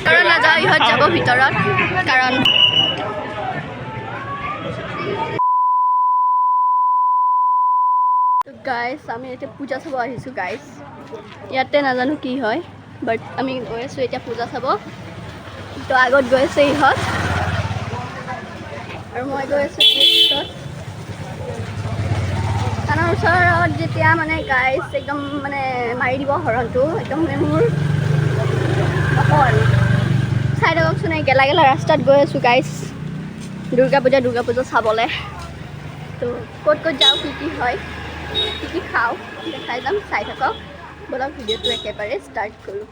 কাৰণ নাযাওঁ, ইহঁত যাব ভিতৰত। কাৰণ গাইজ, আমি এতিয়া পূজা চাব আহিছোঁ। গাইজ, ইয়াতে নাজানো কি হয়, বাট আমি গৈ আছোঁ এতিয়া পূজা চাব। তো আগত গৈ আছে ইহঁত আৰু মই গৈ আছোঁ পিছত। কাণৰ ওচৰত যেতিয়া মানে গাইজ একদম মানে মাৰি দিব হৰণটো, একদম মানে মোৰ নকওঁ আৰু। চাই থাককচোন, এই গেলা গেলা ৰাস্তাত গৈ আছোঁ গাইজ, দুৰ্গা পূজা, দুৰ্গা পূজা চাবলৈ। তো ক'ত ক'ত যাওঁ, কি কি হয়, কি কি খাওঁ, দেখাই যাম, চাই থাকক। ব'লক, ভিডিঅ'টো একেবাৰে ষ্টাৰ্ট কৰোঁ।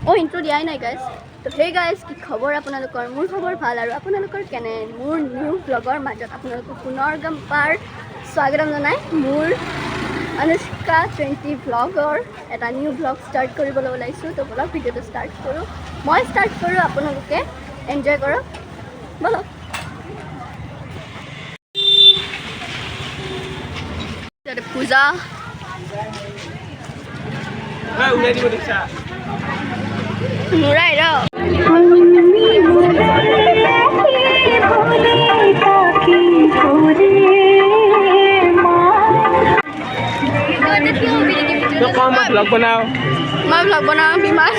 অ', ইণ্ট্ৰ' দিয়াই নাই গাইজ। তো সেই গাইজ, কি খবৰ আপোনালোকৰ? মোৰ খবৰ ভাল আৰু আপোনালোকৰ কেনে? মোৰ নিউ ব্লগৰ মাজত আপোনালোকক পুনৰ গম্পাৰ স্বাগতম জনাই মোৰ অনুষ্কা 20 ভ্লগৰ এটা নিউ ভ্লগ ষ্টাৰ্ট কৰিবলৈ ওলাইছোঁ। তো ব'লক, ভিডিঅ'টো ষ্টাৰ্ট কৰোঁ। মই ষ্টাৰ্ট কৰোঁ, আপোনালোকে এনজয় কৰক। ব'লক। ইয়াতে পূজা। উলাই দিব দিছা। নুৰাই ৰ। কম ব্লগ বনাও। মই ভ্লগ বনাওঁ বিমান।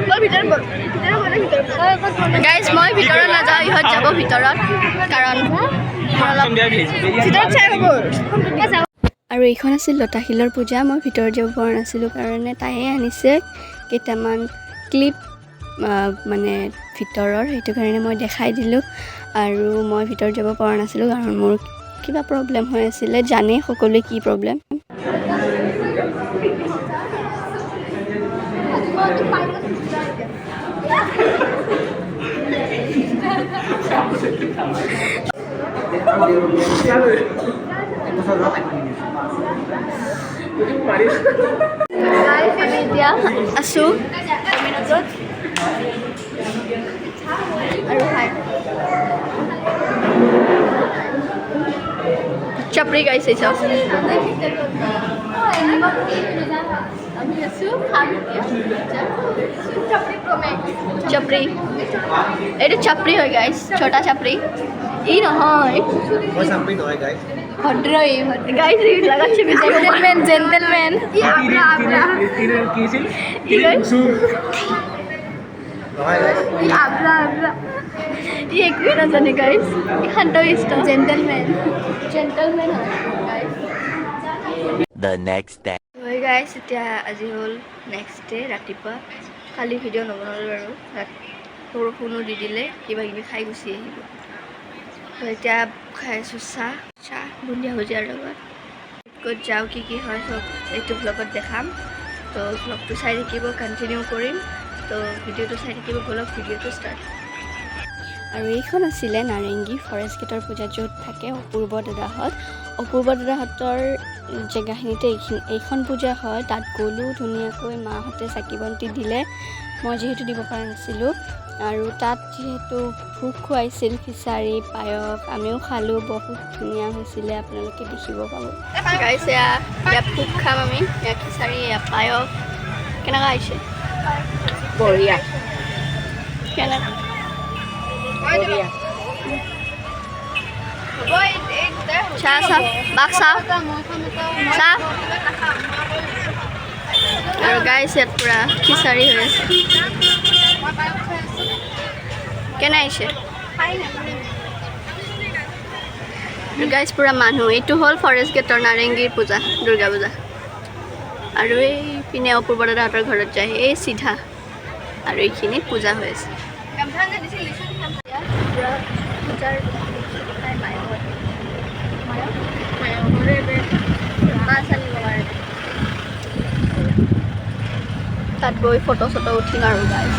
মই ভিতৰত, গাইজ, মই ভিতৰত নাযাওঁ, ইহঁত যাব ভিতৰত। কাৰণ মোৰ অলপ ভিতৰত চাই হ'ব। আৰু এইখন আছিল লতাশিলৰ পূজা। মই ভিতৰত যাব পৰা নাছিলোঁ কাৰণে তাইয়ে আনিছে কেইটামান ক্লিপ, মানে ভিতৰৰ, সেইটো কাৰণে মই দেখাই দিলোঁ। আৰু মই ভিতৰত যাব পৰা নাছিলোঁ কাৰণ মোৰ কিবা প্ৰব্লেম হৈ আছিলে, জানেই সকলোৱে কি প্ৰব্লেম। আমি এতিয়া আছোঁ আৰু হাই চাপৰি গাইছে চব। আমি আছোঁ, খাম এতিয়া। চাপৰি, এইটো চাপৰি হয় গাইছ, ছোটা চাপৰি। ই নহয়। মই চাপৰি নহয় গাইজ। ভদ্ৰ ই, ভদ্ৰ গাইছ, ই লাগাচ্ছে। Gentlemen, gentlemen. ই আবৰা আবৰা। কি আছিল? কি গাইছ? নহয় গাইজ। ই আবৰা আবৰা, ই একোৱে নাজানে গাইছ, ই শান্ত শিষ্ট জেন্টেলমেন, জেন্টেলমেন হয় গাইছ। The next day. হয় গাইছ, এতিয়া আজি হ'ল নেক্সট ডে ৰাতিপুৱা। কালি ভিডিঅ' নবনালোঁ বাৰু, ৰাত বৰষুণো দি দিলে, কিবা কিবি খাই গুচি আহিলোঁ। তো এতিয়া খাই আছোঁ চাহ, চাহ বুন্দিয়া ভুজিয়াৰ লগত। ক'ত যাওঁ, কি কি হয়, চব এইটো ভ্লগত দেখাম। তো ভ্লগটো চাই থাকিব, কণ্টিনিউ কৰিম। তো ভিডিঅ'টো চাই থাকিব। ব'লক, ভিডিঅ'টো ষ্টাৰ্ট। আৰু এইখন আছিলে নাৰেংগী ফৰেষ্ট গেটৰ পূজা, য'ত থাকে অপূৰ্ব দাদাহঁত। অপূৰ্ব দাদাহঁতৰ জেগাখিনিতে এইখন পূজা হয়। তাত গ'লোঁ, ধুনীয়াকৈ মাহঁতে চাকি বন্তি দিলে, মই যিহেতু দিব পৰা নাছিলোঁ। আৰু তাত যিহেতু ভোগ খুৱাইছিল, খিচাৰি, পায়স, আমিও খালোঁ, বহুত ধুনীয়া হৈছিলে, আপোনালোকে দেখিব পাব। গাইছ, এয়া ইয়াত ভোগ খাম আমি, ইয়াত খিচাৰি, এয়া পায়স। কেনেকুৱা হৈছে? বঢ়িয়া। কেনেকুৱা? বঢ়িয়া। চাহ, চাহ বাক, চাহ, চাহ। আৰু গাইছ, ইয়াত পূৰা খিচাৰি হৈ আছে। কেনে আহিছে গাইছ? পূৰা মানুহ। এইটো হ'ল ফৰেষ্ট গেটৰ নাৰেংগীৰ পূজা, দুৰ্গা পূজা। আৰু এইপিনে অপূৰ্ব দাদাহঁতৰ ঘৰত যায় এই চিধা, আৰু এইখিনিত পূজা হৈ আছে পূৰা। পূজাৰ মাছ আনিব কাৰণে তাত গৈ ফটো চটো উঠিম। আৰু গাইছ,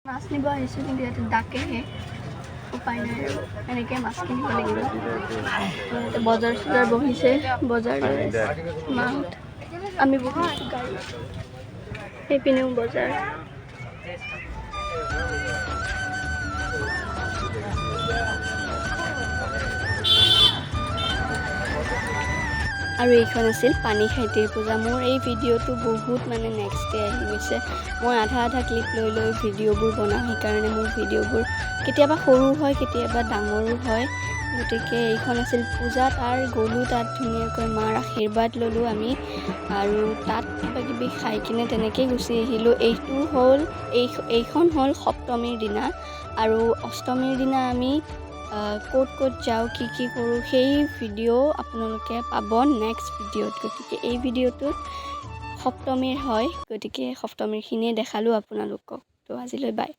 মাছ নিব আহিছোঁ, কিন্তু ইয়াতে ডাকেহে। উপায় নাই আৰু, এনেকৈ মাছ কিনিব লাগিব। ইয়াতে বজাৰ চজাৰ বহিছে, বজাৰ লৈ আছে মাহঁত। আমি বহি আছোঁ গাড়ীত। সেইপিনেও বজাৰ। আৰু এইখন আছিল পানী খাইটিৰ পূজা। মোৰ এই ভিডিঅ'টো বহুত মানে নেক্সট ডে আহি গৈছে। মই আধা আধা ক্লিপ লৈ লৈ ভিডিঅ'বোৰ বনাওঁ, সেইকাৰণে মোৰ ভিডিঅ'বোৰ কেতিয়াবা সৰু হয়, কেতিয়াবা ডাঙৰো হয়। গতিকে এইখন আছিল পূজা। তাৰ গ'লোঁ, তাত ধুনীয়াকৈ মাৰ আশীৰ্বাদ ল'লোঁ আমি আৰু তাত কিবা কিবি খাই কিনে তেনেকেই গুচি আহিলোঁ। এইটো হ'ল এইখন হ'ল সপ্তমীৰ দিনা আৰু অষ্টমীৰ দিনা আমি ক'ত ক'ত যাওঁ, কি কি কৰোঁ, সেই ভিডিঅ' আপোনালোকে পাব নেক্সট ভিডিঅ'ত। গতিকে এই ভিডিঅ'টোত সপ্তমীৰ হয়, গতিকে সপ্তমীৰখিনিয়ে দেখালোঁ আপোনালোকক। তো আজিলৈ বাই।